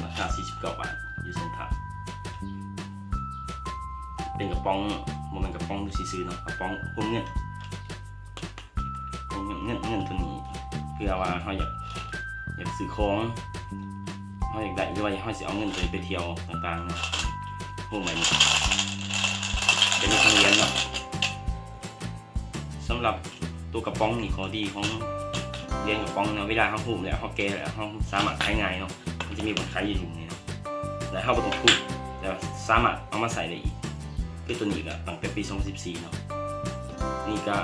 ລາຄາສີ່ສິບເກົ້າບາດ ຢູ່ເຊັນທຣານ ເປັນກະປ໋ອງ ບໍ່ແມ່ນກະປ໋ອງຊື່ໆເນາະ ກະປ໋ອງໂຮມເງິນ ໂຮມເງິນ ເງິນ ເງິນໂຕນີ້ ເພື່ອວ່າເຮົາຢາກ ຢາກຊື້ຂອງ ເຮົາຢາກໄດ້ ຫຼືວ່າເຮົາຊິເອົາເງິນໂຕນີ້ໄປທ່ຽວຕ່າງໆເນາະ ໂຮມໃບນີ້ ເປັນໂຮມເງິນເນາະ. ສຳລັບໂຕກະປ໋ອງນີ້ ຂໍ້ດີຂອງຫຼຽນກະປ໋ອງເນາະ ເວລາເຮົາໂຮມແລ້ວ ເຮົາແກະແລ້ວ ເຮົາສາມາດຂາຍງ່າຍເນາະ ມັນຈະມີບ່ອນຂາຍຢູ່ລຸ່ມນີ້ເນາະ ແລ້ວເຮົາບໍ່ຕ້ອງທຸບ ແລ້ວສາມາດເອົາມາໃຊ້ໄດ້ອີກ ຄືໂຕນີ້ກະຕັ້ງແຕ່ປີສອງພັນສິບສີ່ເນາະ ນີ້ກະ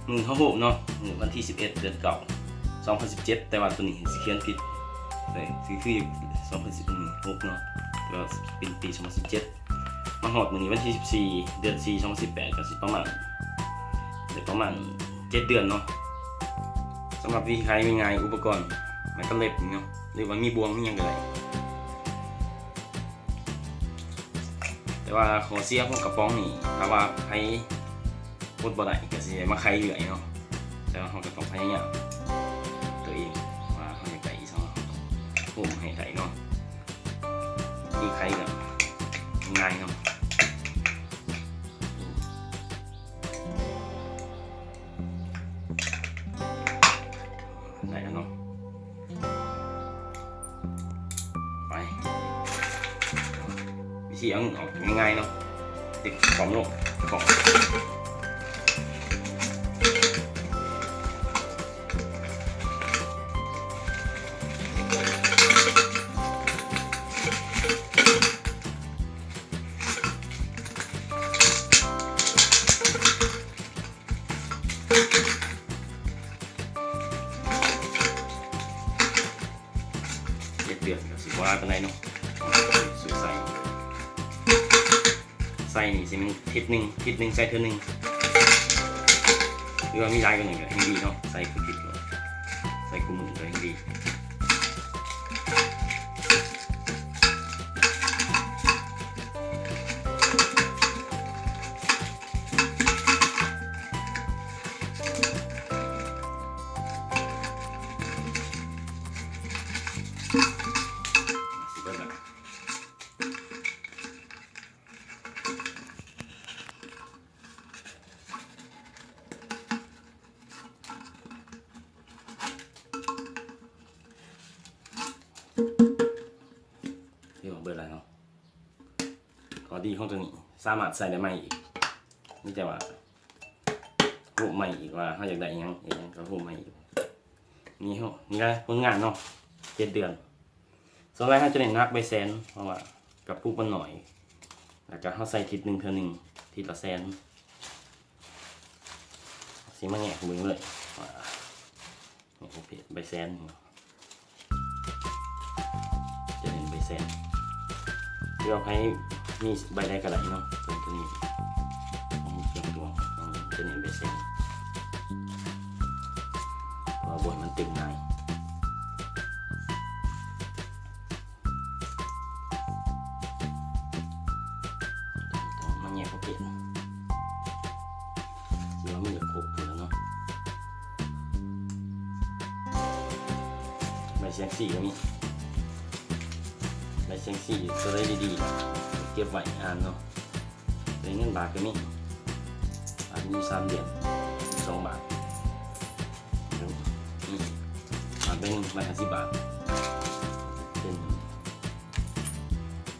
ມື້ເຮົາໂຮມເນາະ ມື້ວັນທີສິບເອັດ ເດືອນເກົ້າ ສອງພັນສິບເຈັດ ແຕ່ວ່າໂຕນີ້ຊິຂຽນຜິດ ເອີ ຄື ຄືສອງພັນສິບຫົກເນາະ ແຕ່ວ່າເປັນປີສອງພັນສິບເຈັດ ມາຮອດມື້ນີ້ວັນທີສິບສີ່ ເດືອນສີ່ ສອງພັນສິບແປດ ກະຊິປະມານ ໄດ້ປະມານເຈັດເດືອນເນາະ. ສຳລັບວິທີຂາຍງ່າຍໆ ອຸປະກອນໄມ້ຕະເລັບນີ້ເນາະ ຫຼືວ່າມີບ່ວງມີຫຍັງກະໄດ້ ແຕ່ວ່າຂໍ້ເສຍຂອງກະປ໋ອງນີ້ ຖ້າວ່າໃຜປົດບໍ່ໄດ້ ກະຊິໄດ້ມາໄຂເລື່ອຍເນາະ ແຕ່ວ່າເຮົາກະຕ້ອງພະຍາຍາມໂຕເອງ ວ່າເຮົາຢາກໄດ້ອີ່ຫຍັງ ໂຮມໃຫ້ໄດ້ເນາະ. ວິທີໄຂກະງ່າຍເນາະ ໄດ້ແລ້ວເນາະ ໄປ ວິທີເອົາເງິນອອກງ່າຍໆເນາະ ຕິດຂອມລົງ ຂອມ. ເຈັດເດືອນກະຊິບໍ່ຫຼາຍປານໃດເນາະ ໃສ່ ໃສ່ນີ້ຊິແມ່ນທິດໜຶ່ງ ທິດໜຶ່ງໃສ່ເທື່ອໜຶ່ງ ຫຼືວ່າມີຫຼາຍກວ່ານີ້ກະແຮ່ງດີເນາະ ໃສ່ຄືທິດ ໃສ່ຄູ່ມື້ກະແຮ່ງດີ. ຖືວ່າເບິດແລ້ວເນາະ ຂໍ້ດີຂອງໂຕນີ້ ສາມາດໃຊ້ໄດ້ໃໝ່ອີກ ມີແຕ່ວ່າໂຮມໃໝ່ອີກ ວ່າເຮົາຢາກໄດ້ຫຍັງ ເຮັດຫຍັງກະໂຮມໃໝ່ອີກ. ນີ້ເຮົາ ນີ້ລະຜົນງານເນາະ ເຈັດເດືອນ ສ່ວນຫຼາຍເຮົາຈະເນັ້ນໜັກໃບແສນ ເພາະວ່າກະປຸກມັນໜ້ອຍ ແລ້ວກະເຮົາໃສ່ທິດໜຶ່ງເທື່ອໜຶ່ງ ທິດລະແສນ. ຊິມາແຍກໃຫ້ເບິ່ງເລີຍວ່າ ນີ້ປະເພດໃບແສນ ຈະເປັນໃບແສນ ຫຼືວ່າໃຜມີໃບໃດກະໄດ້ເນາະ ເປັນໂຕນີ້ ເປັນຕົວ ຈະເນັ້ນໃບແສນ ເພາະວ່າບໍ່ໃຫ້ມັນຕຶງງ່າຍ. ມາແຍກປະເພດ ຊິວ່າມັນກະຄົບພຸ້ນແຫຼະເນາະ ໃບແສນສີ່ກະມີ ໃບແສນສີ່ໂຕໃດດີໆ ເກັບໄວ້ອ່ານເນາະ ເປັນເງິນບາດກະມີ ບາດມີຢູ່ສາມຫຼຽນ ສອງບາດ ນີ້ບາດໜຶ່ງ ໃບຫ້າສິບບາດ ເປັນ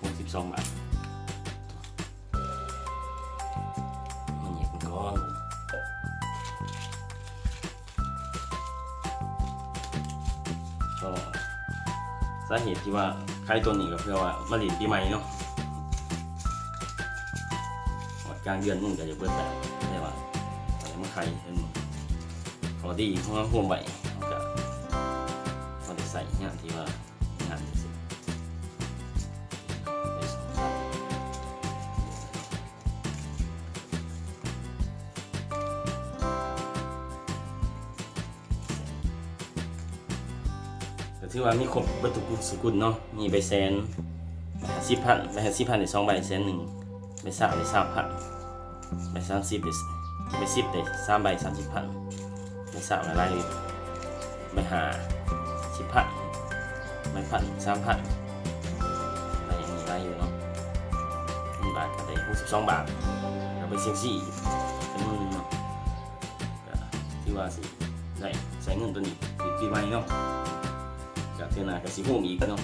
ຫົກສິບສອງບາດ ມາແຍກເບິ່ງກ່ອນ. ກະສາເຫດທີ່ວ່າຂາຍໂຕນີ້ກະເພື່ອວ່າມາຫຼິ້ນປີໃໝ່ເນາະ ຮອດກາງເດືອນມັນກະຈະເບິດແລ້ວ ແຕ່ວ່າເອົາມາຂາຍເປັນ ພໍດີເຮົາໂຮມໄວ້ ເຮົາກະພໍໄດ້ໃຊ້ຍາມທີ່ວ່າງານຈັ່ງຊີ້. ກະຖືວ່າມີຄົບເບິດທຸກສຸກຸນເນາະ ມີໃບແສນ ໃບຫ້າສິບພັນ ໃບຫ້າສິບພັນໄດ້ສອງໃບ ແສນໜຶ່ງ ໃບຊາວໄດ້ຊາວພັນ ໃບສາມສິບໄດ້ ໃບສິບໄດ້ສາມໃບ ສາມສິບພັນ ໃບຊາວຫຼາຍ ໃບຫ້າສິບພັນ ຫຼາຍພັນ ສາມພັນ ໄດ້ຫຍັງນີ້ຫຼາຍຢູ່ເນາະ. ເງິນບາດກໍໄດ້ຫົກສິບສອງບາດ ກໍໄປສ່ຽງຊີອີກຈຳນວນໜຶ່ງເນາະ. ກໍຖືວ່າຊິໄດ້ໃຊ້ເງິນໂຕນີ້ປີໃໝ່ເນາະ. ກໍເທື່ອໜ້າກໍຊິໂຮມອີກເນາະ.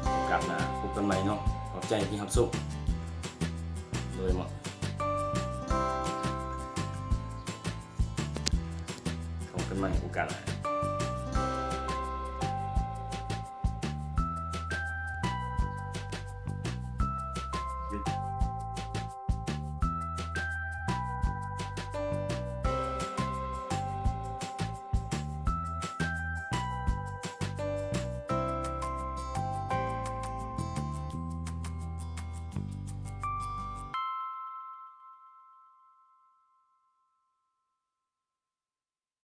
ໂອກາດໜ້າພົບກັນໃໝ່ເນາະ. ຂອບໃຈທີ່ຮັບຊົມ. ໂດຍໝົດ. ພົບກັນໃໝ່ໂອກາດໜ້າ.